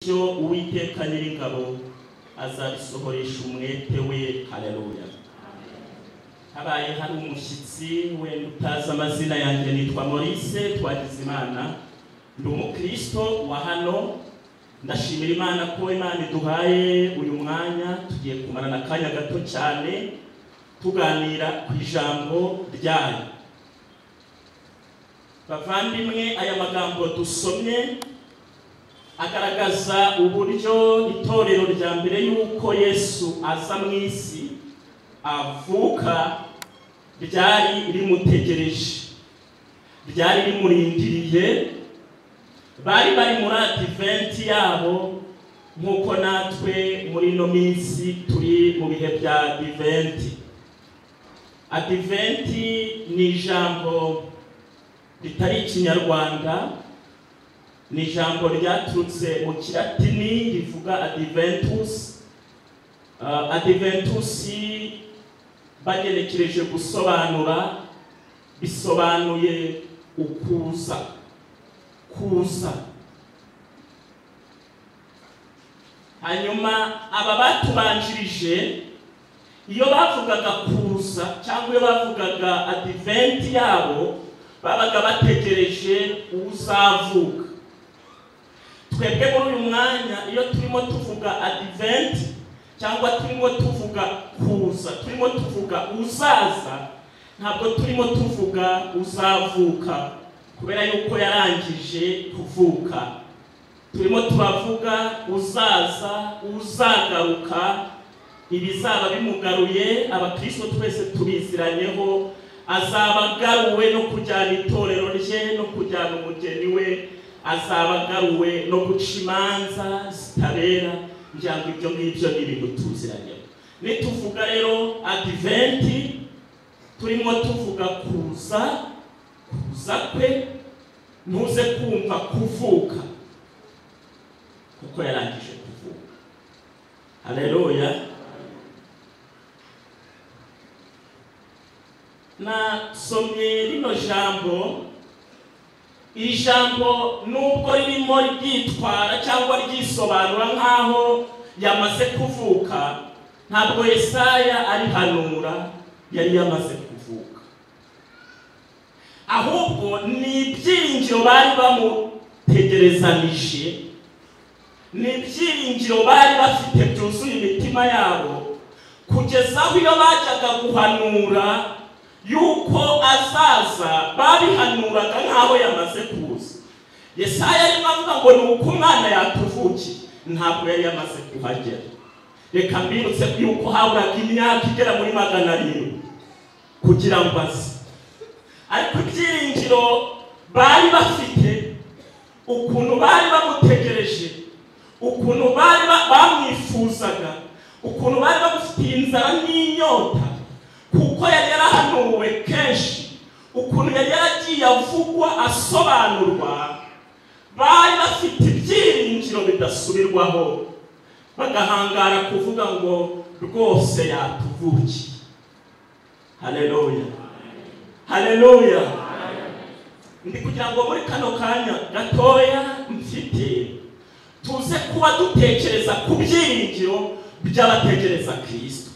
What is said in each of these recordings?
Ibyo Uwiteka Nyiringabo azabisohoresha umwete we. Haleluya. Habaye hari umushyitsi wenda utazi amazina yanjye, nitwa Maurice Twagizimana, ndi umukristo wa hano. Ndashimira Imana ko Imana iduhaye uyu mwanya, tugiye kumarana akanya gato cyane tuganira ku ijambo ryayo. Bavandimwe, aya magambo dusomye agaragaza uburyo itorero rya mbere y'uko Yesu aza mu isi avuka ryari rimutegereje, ryari rimurindiriye. Bari bari muri adiventi yabo, nk'uko natwe muri ino minsi turi mu bihe bya adiventi. Adiventi ni ijambo ritari ikinyarwanda, ni ijambo ryaturutse mu kilatini rivuga adventus. Adventus bagenekereje gusobanura, bisobanuye ukuza, kuza. Hanyuma aba batubanjirije iyo bavugaga kuza cyangwa iyo bavugaga adiventi yabo, babaga bategereje uzavuka. Twebwe muri uyu mwanya iyo turimo tuvuga adiventi cyangwa turimo tuvuga kuza, turimo tuvuga uzaza, ntabwo turimo tuvuga uzavuka, kubera yuko yarangije kuvuka. Turimo turavuga uzaza, uzagaruka, ibizaba bimugaruye. Abakristo twese tubiziranyeho, azaba agaruwe no kujyana itorero rye no kujyana umugeni we, azaba agaruwe no guca imanza zitabera. Ngira ngo ibyo ngibyo ni ibintu tuziranyeho. Nituvuga rero adiventi, turimo tuvuga kuza, kuza kwe, ntuze kumva kuvuka, kuko yarangije kuvuka. Haleluya. Nasomye rino jambo, iri jambo nubwo ririmo ryitwara cyangwa ryisobanura nk'aho yamaze kuvuka, ntabwo Yesaya arihanura yari yamaze kuvuka, ahubwo ni ibyiringiro bari bamutegerezanije, ni ibyiringiro bari bafite byuzuye imitima yabo, kugeza aho iyo bajyaga guhanura yuko azaza babihanuraga nk'aho yamaze kuza. Yesaya arimo avuga ngo ni uko umwana yatuvukiye, ntabwo yari yamaze kuhagera. Reka mbibutse yuko haburaga imyaka igera muri 700 kugira ngo aze, ariko ibyiringiro bari bafite, ukuntu bari bamutegereje, ukuntu bari bamwifuzaga, ukuntu bari bamufitiye inzara n'inyota, kuko yari yarahanuwe kenshi, ukuntu yari yaragiye avugwa asobanurwa, bari bafite ibyiringiro bidasubirwaho, bagahangara kuvuga ngo rwose yatuvukiye. Haleluya, haleluya. Ndi kugira ngo muri kano kanya gatoya mfite tuze kuba dutekereza ku byiringiro by'abategereza Kristo.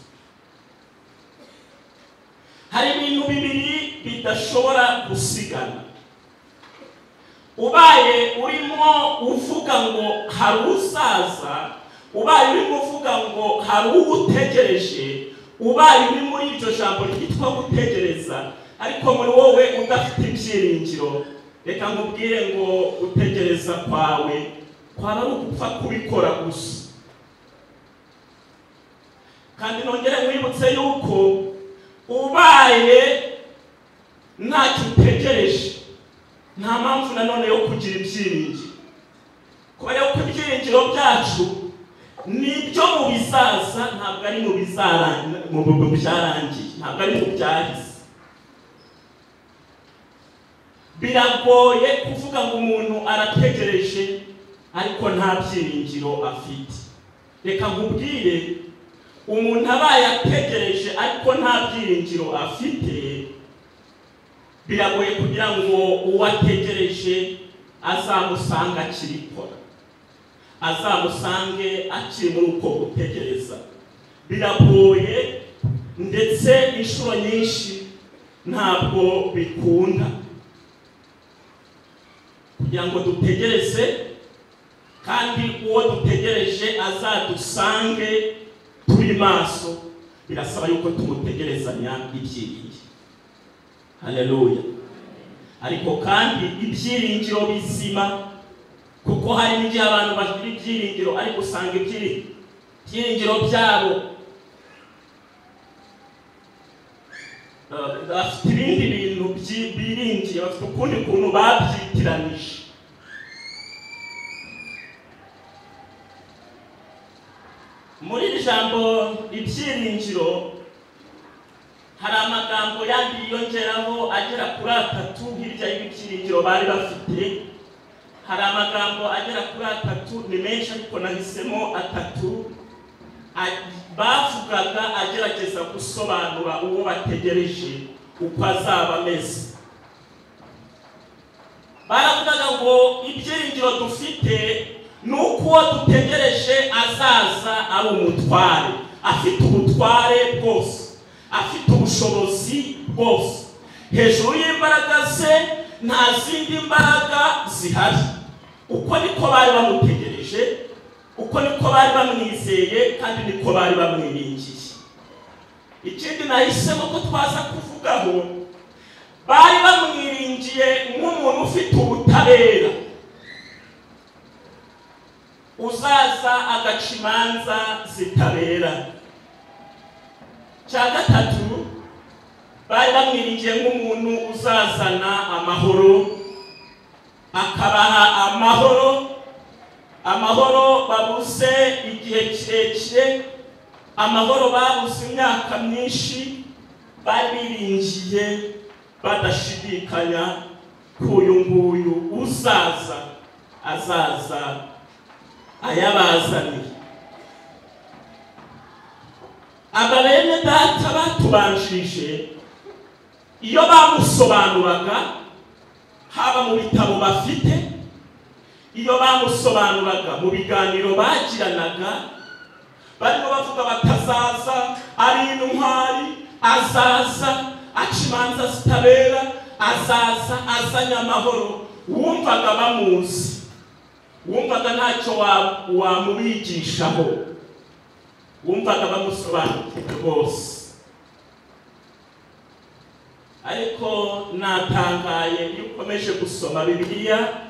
Hari ibintu bibiri bidashobora gusigana. Ubaye urimo uvuga ngo hari uzaza, ubaye urimo uvuga ngo hari ugutegereje, ubaye uri muri iryo jambo ryitwa gutegereza, ariko muri wowe udafite ibyiringiro, reka nkubwire ngo gutegereza kwawe kwaba ari ugupfa kubikora gusa. Kandi nongere nkwibutse yuko ubaye ntacyo utegereje, nta mpamvu nanone yo kugira ibyiringiro, kubera yuko ibyiringiro byacu ni ibyo mu bizaza, ntabwo ari mu byarangiye, ntabwo ari mu byahise. Biragoye kuvuga ngo umuntu arategereje ariko nta byiringiro afite. Reka nkubwire, umuntu abaye ategereje ariko nta byiringiro afite, biragoye kugira ngo uwategereje azamusanga akirikora. azamusange akiri muri uko gutegereza. Biragoye ndetse inshuro nyinshi ntabwo bikunda kugira ngo dutegereze kandi uwo dutegereje azadusange turi maso. Birasaba yuko tumutegerezanya ibyiringiro. Haleluya. Ariko kandi ibyiringiro bizima, kuko hari n'igihe abantu bagira ibyiringiro ariko usanga ibyiringiro byabo bafite ibindi bintu biringiye, bafite ukundi kuntu babyitiranije. Muri iri jambo ibyiringiro hari amagambo yandi yiyongeraho agera kuri atatu hirya y'ibyiringiro bari bafite. Hari amagambo agera kuri atatu, ni menshi ariko nahisemo atatu bavugaga agerageza gusobanura uwo bategereje uko azaba ameze. Baravugaga ngo ibyiringiro dufite nuko uwo dutegereje azaza ari umutware, afite ubutware bwose, afite ubushobozi bwose, hejuru y'imbaraga ze nta zindi mbaraga zihari. Uko niko bari bamutegereje, uko niko bari bamwizeye, kandi niko bari bamwiringiye. Ikindi nahisemo ko twaza kuvugaho, bari bamwiringiye nk'umuntu ufite ubutabera, uzaza agaca imanza zitabera. Cya gatatu, bari bamwiringiye nk'umuntu uzazana amahoro, akabaha amahoro, amahoro babuze igihe kirekire, amahoro babuze imyaka myinshi. Bari biringiye badashidikanya ko uyu nguyu uzaza azaza ayabazaniye. Aba bene data batubanjirije iyo bamusobanuraga, haba mu bitabo bafite, iyo bamusobanuraga mu biganiro bagiranaga, barimo bavuga batazaza ari intwari, azaza aca imanza zitabera, azaza azanye amahoro. Wumvaga bamuzi, wumvaga ntacyo wamubigishaho, wumvaga bamusobanukiwe rwose. Ariko natangaye iyo ukomeje gusoma Bibiliya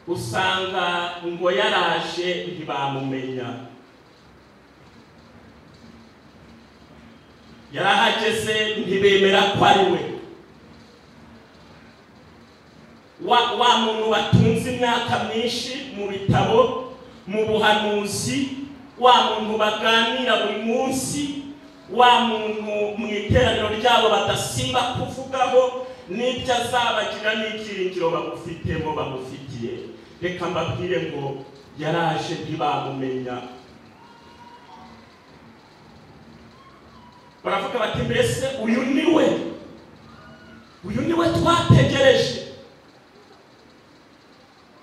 usanga ngo yaraje ntibamumenya. Yarahageze ntibemera ko ari we. Wa muntu batunze imyaka myinshi mu bitabo, mu buhanuzi, wa muntu baganira buri munsi, wa muntu mu iteraniro ryabo badasimba kuvugaho n'ibyo azabagira n'ibyiringiro bamufitemo bamufitiye. Reka mbabwire ngo yaraje ntibamumenya. Baravuga bati mbese uyu ni we, uyu ni we twategereje.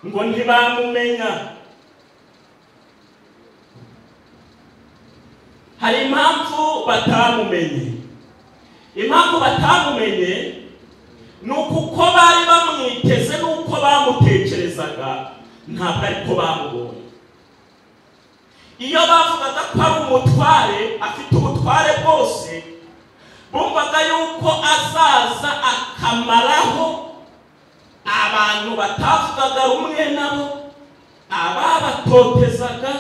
Ngo ntibamumenya. Hari impamvu batamumenye. Impamvu batamumenye ni uko bari bamwiteze n'uko bamutekerezaga ntabwo ariko bamubonye. Iyo bavugaga ko ari umutware, afite ubutware bwose, bumvaga yuko azaza akamaraho abantu batavugaga rumwe nabo, ababatotezaga,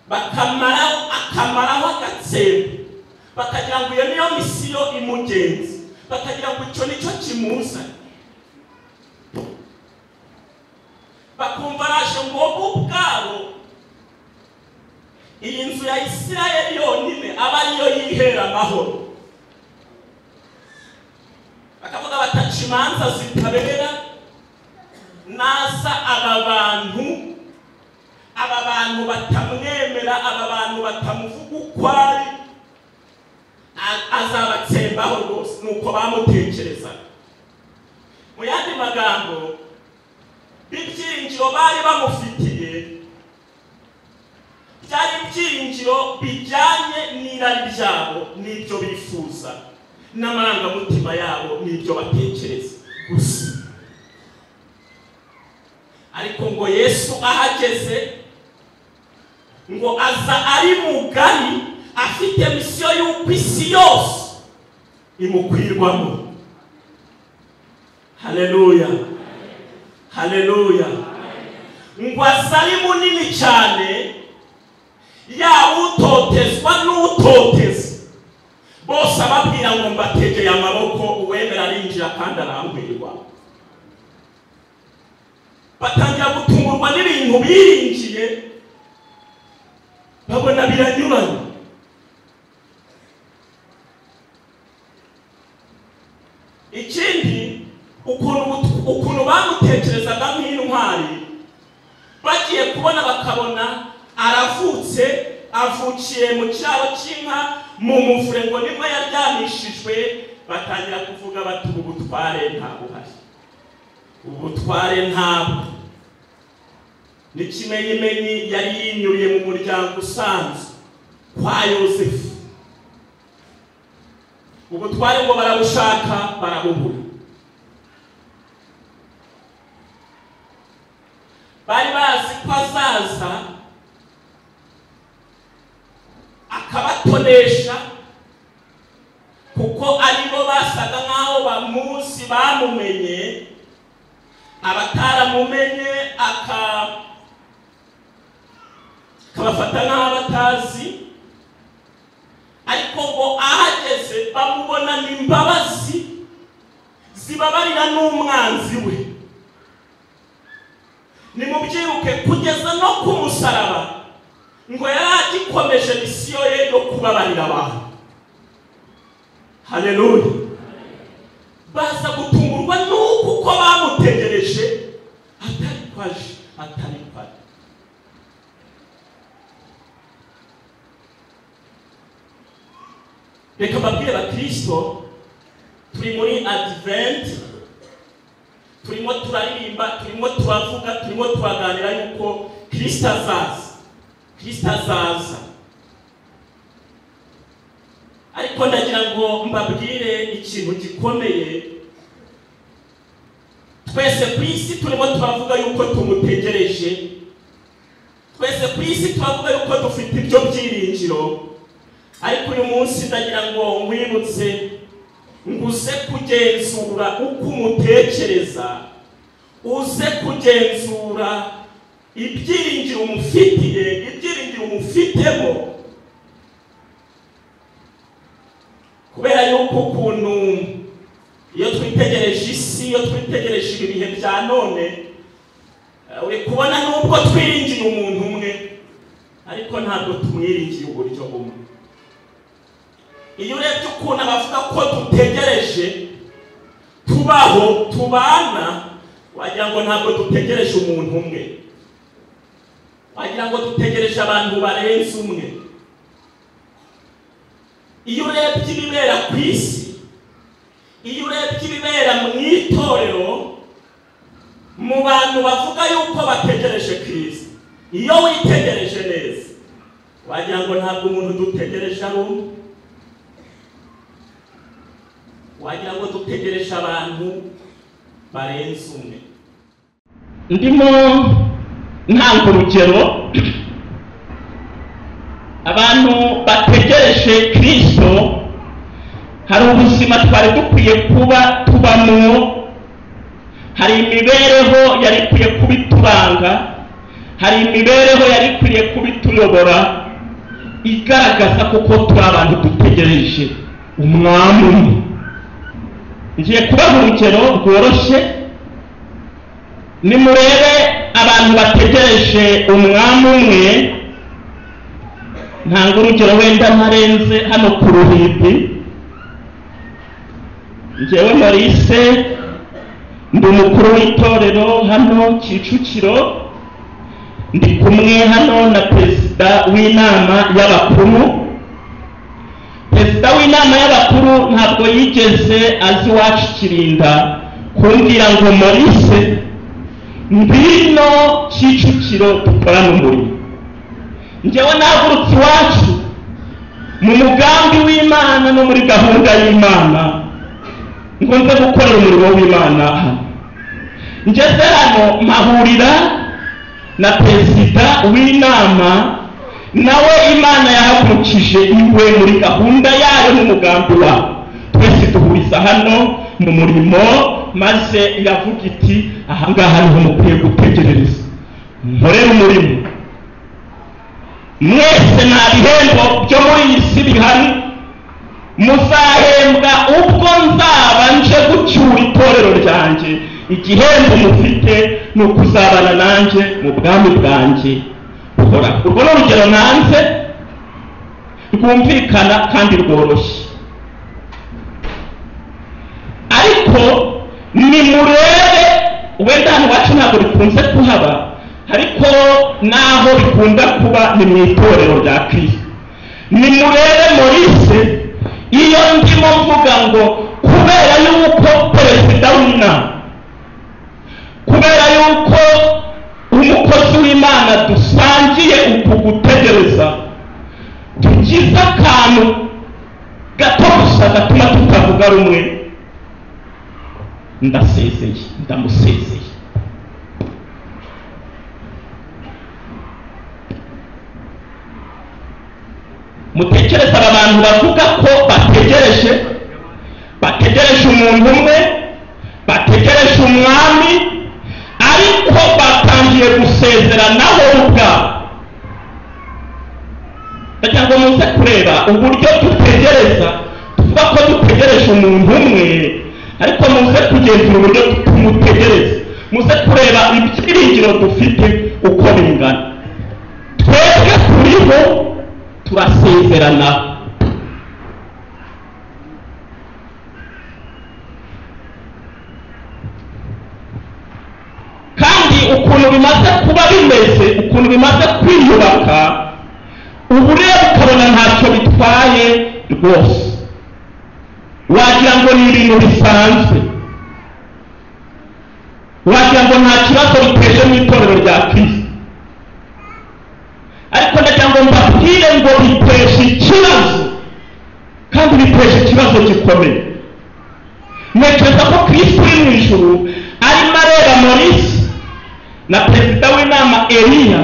bakamaraho, akamaraho agatsembe, bakagira ngo iyo niyo misiyo imugenzi, bakagira ngo icyo nicyo kimuzanye. Bakumva araje ngo bo ubwabo iyi nzu ya Isirayeli yonyine aba ariyo yihera amahoro. Bakavuga bataca imanza zitabera, naza aba bantu batamwemera, aba bantu batamuvuga uko ari, azabatsembaho rwose. Nuko bamutekerezaga. Mu yandi magambo, ibyiringiro bari bamufitiye byari ibyiringiro bijyanye n'irari ryabo n'ibyo bifuza n'amarangamutima yabo n'ibyo batekereza gusa. Ariko ngo Yesu ahageze ngo aza ari mugari, afite misiyo y'uko isi yose imukwirwamo. Haleluya, haleluya. Ngo aza ari munini cyane, yaba utotezwa n'utoteza bose ababwira ngo mbategeye amaboko, uwemera arinjira kandi arankwirwa. Batangira gutungurwa n'ibintu biringiye, babona biranyuranye. Ikindi, ukuntu bamutekerezaga nk'intwari, bagiye kubona bakabona aravutse, avukiye mu cyaro cy'inka mu muvure, ngo nibwo yaryamishijwe. Batangira kuvuga bati ubu butware nta buhari, ubutware ntabwo. N'ikimenyimenyi yari yinyuriye mu muryango usanzwe kwa Yosefu, ubutware ngo barabushaka barabubura. Bari bazi ko azaza akabatonesha, kuko aribo basaga nk'aho bamuzi, bamumenye. Abataramumenye akabafata nk'aho batazi. Ariko ngo ahageze bamubonana imbabazi zibabarira n'umwanzi we. Nimubyibuke kugeza no ku musaraba ngo yari agikomeje misiyo ye yo kubabarira abantu. Haleluya. Baza gutungurwa n'uko uko bamutegereje atari kwaje, atari kwaje. Reka mbabwire bakristo, turi muri Advent, turimo turaririmba, turimo turavuga, turimo turaganira yuko Kristo azaza, Kristo azaza. Ariko ndagira ngo mbabwire ikintu gikomeye. Twese ku isi turimo turavuga yuko tumutegereje, twese ku isi turavuga yuko dufite ibyo byiringiro. Ariko uyu munsi ndagira ngo nkwibutse, nguze kugenzura uko umutekereza, uze kugenzura ibyiringiro umufitiye, ibyiringiro umufitemo. Kubera yuko ukuntu iyo twitegereje isi, iyo twitegereje ibi bihe bya none, uri kubona nubwo twiringiye umuntu umwe, ariko ntabwo tumwiringiye uburyo bumwe. Iyo urebye ukuntu abavuga ko dutegereje tubaho tubana, wagira ngo ntabwo dutegereje umuntu umwe, wagira ngo dutegereje abantu barenze umwe. Iyo urebye ibibera ku isi, iyo urebye ibibera mu itorero, mu bantu bavuga yuko bategereje Kristo, iyo witegereje neza wagira ngo ntabwo umuntu dutegereje ari umwe, wagira ngo dutegereje abantu barenze umwe. Ndimo ntanga urugero, abantu bategereje Kristo, hari ubuzima twari dukwiye kuba tubamo, hari imibereho yari ikwiye kuba ituranga, hari imibereho yari ikwiye kuba ituyobora, igaragaza koko turi abantu dutegereje umwami umwe. Ngiye kubaha urugero rworoshye. Nimurebe abantu bategereje umwami umwe, ntanga urugero wenda ntarenze hano ku ruhimbi. Njyewe Maurice ndi umukuru w'itorero hano Kicukiro, ndi kumwe hano na perezida w'inama y'abakuru. Perezida w'inama y'abakuru ntabwo yigeze azi iwacu Kirinda Kumbwira ngo Maurice ngwino Kicukiro dukorane umurimo. Njyewe nahagurutse iwacu mu mugambi w'Imana no muri gahunda y'Imana ngo nze gukorera umurimo w'Imana hano. Ngeze hano mpahurira na perezida w'inama, nawe Imana yahagurukije iwe muri gahunda yayo n'umugambi wayo. Twese duhuriza hano mu murimo, maze iravuga iti ahangaha niho mukwiye gutegerereza, nkorere umurimo. Mwese nta bihembo byo muri iyi si bihari, muzahembwa ubwo nzaba nje gucyura itorero ryanjye. Igihembo mufite ni ukuzabana nanjye mu bwami bwanjye buhoraho. Urwo ni urugero nanze rwumvikana kandi rworoshye, ariko nimurebe, wenda hano iwacu ntabwo bikunze kuhaba, ariko naho bikunda kuba ni mu itorero rya Kristo. Nimurebe Maurice, iyo ndimo mvuga ngo kubera yuko perezida w'inama, kubera yuko umukozi w'Imana dusangiye uku gutegereza, tugize akantu gato gusa gatuma tutavuga rumwe, ndasezeye, ndamusezeye. Mutekereza aba bantu bavuga ko bategereje, bategereje umuntu umwe, bategereje umwami, ariko batangiye gusezeranaho ubwabo. Ndagira ngo muze kureba uburyo dutegereza, tuvuga ko dutegereje umuntu umwe, ariko muze kugenzura uburyo tumutegereza, muze kureba ibyiringiro dufite uko bingana. Twebwe turiho turasezerana. Kandi ukuntu bimaze kuba bimeze, ukuntu bimaze kwiyubaka, ubu rero ukabona ntacyo bitwaye rwose, wagira ngo ni ibintu bisanzwe, wagira ngo nta kibazo biteje mu itorero rya Kristo. Ariko ndagira ngo mbabwire ngo biteje ikibazo, kandi biteje ikibazo gikomeye. Ntekereza ko Kristo uri mu ijuru arimo areba Maurice na perezida w'inama Eliya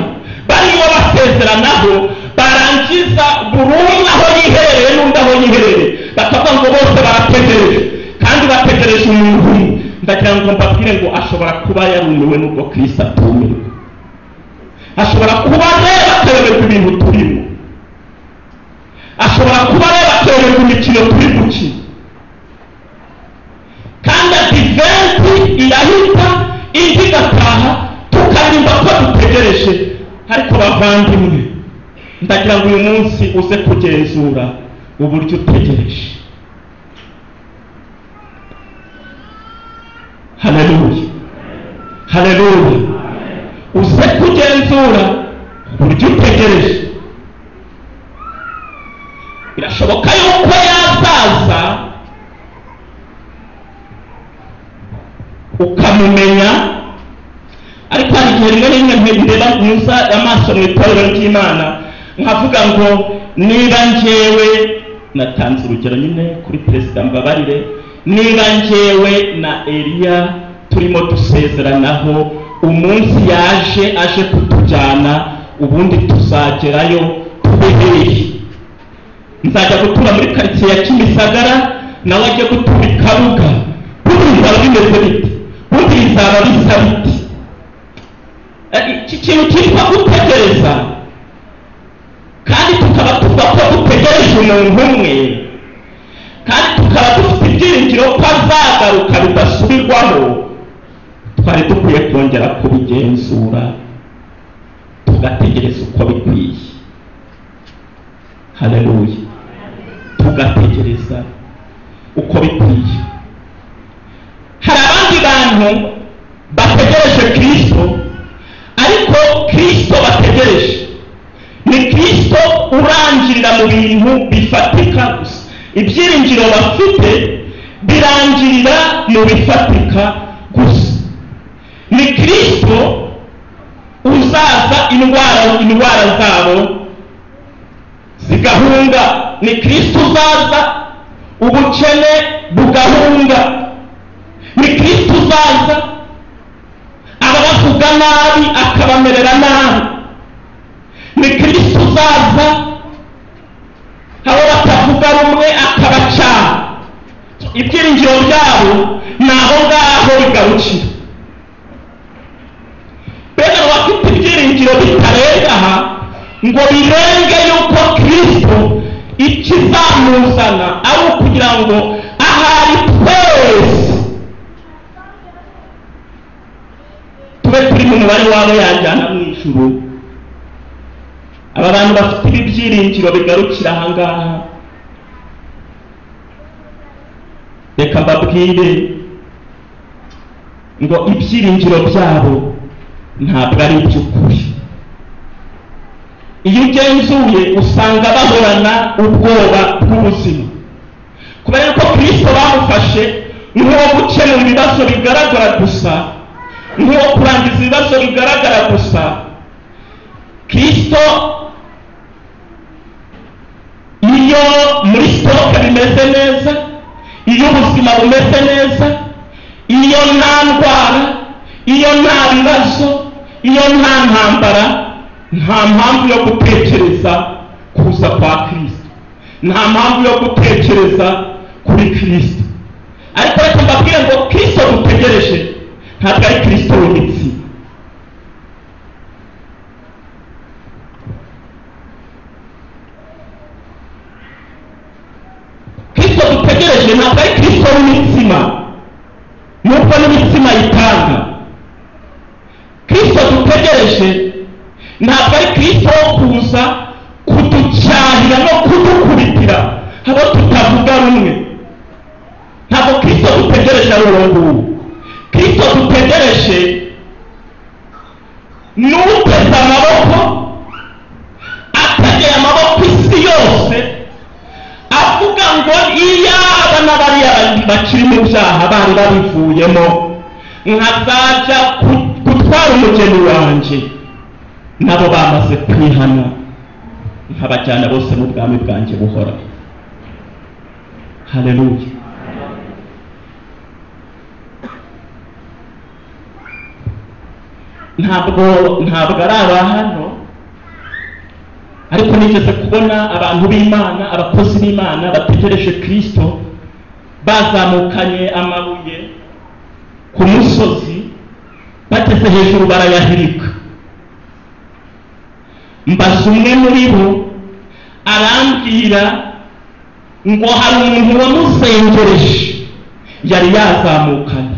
barimo basezeranaho, barangiza buri umwe aho yiherereye n'undi aho yiherereye, bakavuga ngo bose barategereje, kandi bategereje umuntu umwe. Ndagira ngo mbabwire ngo ashobora kuba yarumiwe n'ubwo Kristo atumirwa, ashobora kuba areba akayoberwa ibintu turimo, ashobora kuba areba akayoberwa imikino turi gukina. Kandi adiventi irahita indi igataha, tukaririmba ko dutegereje. Ariko bavandimwe, ndagira ngo uyu munsi uze kugenzura uburyo utegereje. Haleluya, haleluya. Uze kugenzura uburyo utegereje. Birashoboka yuko yazaza ukamumenya, ariko hari igihe rimwe rimwe ndeba nyuza amaso mu itorero ry'Imana nkavuga ngo niba njyewe natanze urugero nyine kuri perezida, mbabarire, niba njyewe na Eliya turimo dusezeranaho, umunsi yaje aje kutujyana, ubundi tuzagerayo tube hehe? Nzajya gutura muri karitsiye ya Kimisagara, nawe ajye gutura i Kabuga. Ubundi bizaba bimeze bite? Ubundi bizaba bisa bite? Iki kintu cyitwa gutegereza, kandi tukaba tuvuga ko dutegereje umuntu umwe, kandi tukaba dufite ibyiringiro ko azagaruka bidasubirwaho, twari dukwiye kongera kubigenzura tugategereza uko bikwiye. Haleluya, tugategereza uko bikwiye. Hari abandi bantu bategereje Kristo, ariko Kristo bategereje ni Kristo urangirira mu bintu bifatika gusa. Ibyiringiro bafite birangirira mu bifatika gusa. Ni Kristo uzaza indwara zabo zigahunga, ni Kristo uzaza ubukene bugahunga, ni Kristo uzaza ababavuga nabi akabamerera nabi, ni Kristo uzaza abo batavuga rumwe akabacana. Ibyiringiro byabo ni aho ngaho bigarukira. Bene abafite ibyiringiro bitarenga aha ngo birenge yuko Kristo ikizamuzana ari ukugira ngo ahari twese tube turi mu mubare wabo yajyana mu ijuru. Aba bantu bafite ibi byiringiro bigarukira aha ngaha, reka mbabwire ngo ibyiringiro byabo ntabwo ari iby'ukuri. Iyo ugenzuye usanga bahorana ubwoba bw'ubuzima, kubera ko Kristo bamufashe nk'uwo gukemura ibibazo bigaragara gusa, nk'uwo kurangiza ibibazo bigaragara gusa. Kristo iyo muri sitoke bimeze neza, iyo ubuzima bumeze neza, iyo nta ndwara, iyo nta bibazo, iyo nta ntambara, nta mpamvu yo gutekereza kuza kwa Kristo, nta mpamvu yo gutekereza kuri Kristo. Ariko reka mbabwire ngo Kristo dutegereje ntabwo ari Kristo w'imitsi. Kristo dutegereje ntabwo ari Kristo w'imitsima, nubwo n'imitsima yitanga. Kristo dutegereje ntabwo ari Kristo wo kuza kuducyahira no kudukubitira abo tutavuga rumwe. Ntabwo Kristo dutegereje ari uwo nguwo. Kristo dutegereje ni uteze amaboko, ategeye amaboko isi yose, avuga ngo iyaba n'abariya bakiri mu byaha bari babivuyemo, nkazajya gutwara umugeni wanjye, nabo bamaze kwihana, nkabajyana bose mu bwami bwanjye buhora. Haleluya. Ntabwo ari aba hano, ariko nigeze kubona abantu b'Imana, abakozi b'Imana bategereje Kristo bazamukanye amabuye ku musozi, bageze hejuru barayahirika. Mbaza umwe muri bo, arambwira ngo hari umuntu wamuzengereje yari yazamukanye.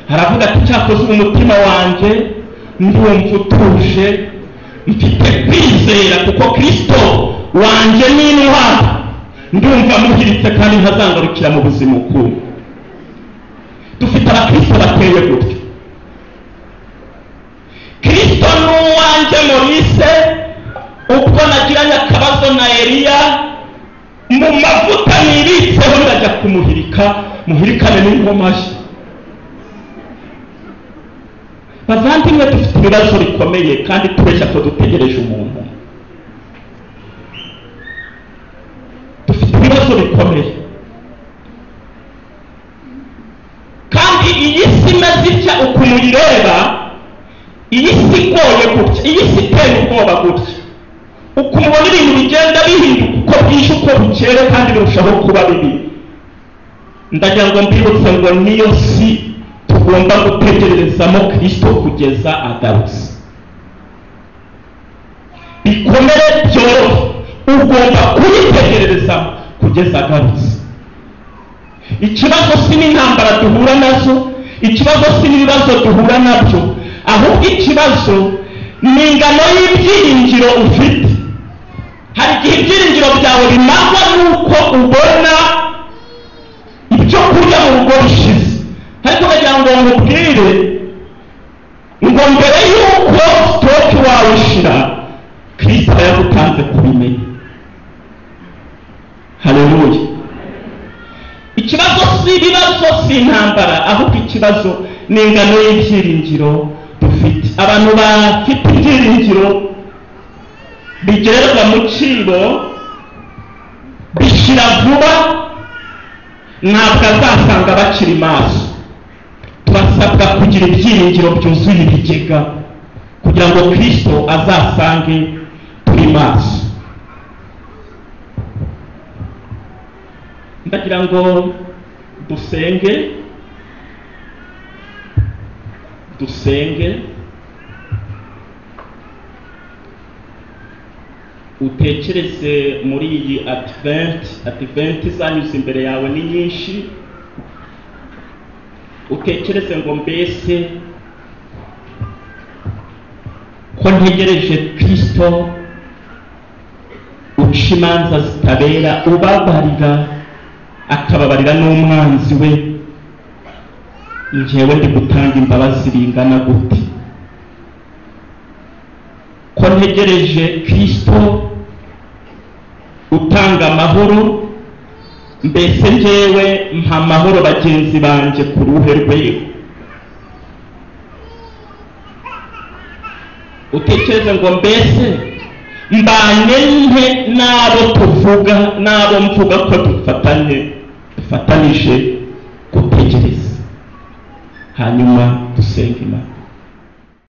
Aravuga ati cyakoze umutima wanjye ndumva utuje, mfite kwizera kuko Kristo wanjye ni intwari, ndumva muhiritse kandi ntazangarukira mu buzima ukundi. Dufite abakristo bateye gutyo. Kristo ni uwanjye Morise, ubwo nagiranye akabazo na Eliya, mu mavuta nibitseho ndajya kumuhirika, muhirikane n'ingoma ye. Bavandimwe, dufite ibibazo bikomeye kandi tubeshya ko dutegereje umuntu. Dufite ibibazo bikomeye kandi iyi si imeze itya ukuntu uyireba, iyi si igoye gutya, iyi si iteye ubwoba gutya, ukuntu ubona ibintu bigenda bihinduka uko bwije uko bukeye kandi birushaho kuba bibi. Ndagira ngo mbibutse ngo niyo si tugomba gutegerezamo Kristo kugeza agarutse. Bikomere byorohe, ugomba kuyitegererezamo kugeza agarutse. Ikibazo si n'intambara duhura nazo, ikibazo si n'ibibazo duhura nabyo, ahubwo ikibazo ni ingano y'ibyiringiro ufite. Hari igihe ibyiringiro byawe bimarwa n'uko ubona ibyo kurya mu rugo bishize, ariko bagira ngo nkubwire ngo mbere y'uko sitoke wawe ishira, Kristo aba yagutanze kubimenya. Haleluya. Si ibibazo, si intambara, ahubwo ikibazo ni ingano y'ibyiringiro dufite. Abantu bafite ibyiringiro bigererwa mu cibo bishira vuba, ntabwo azasanga bakiri maso. Turasabwa kugira ibyiringiro byuzuye ibigega kugira ngo Kristo azasange turi maso. Ndagira ngo dusenge, dusenge. Utekereze muri iyi advent, advent zanyuze imbere yawe ni nyinshi. Utekereze ngo mbese ko ntegereje Kristo uca imanza zitabera, ubabarira akababarira n'umwanzi we, njyewe ndi gutanga imbabazi bingana gute? Ko ntegereje Kristo utanga amahoro, mbese njyewe mpa amahoro bagenzi banjye ku ruhe rwego? Utekereze ngo mbese mbanye nte n'abo tuvuga, n'abo mvuga ko dufatanye, dufatanije gutegereza. Hanyuma dusenge Imana.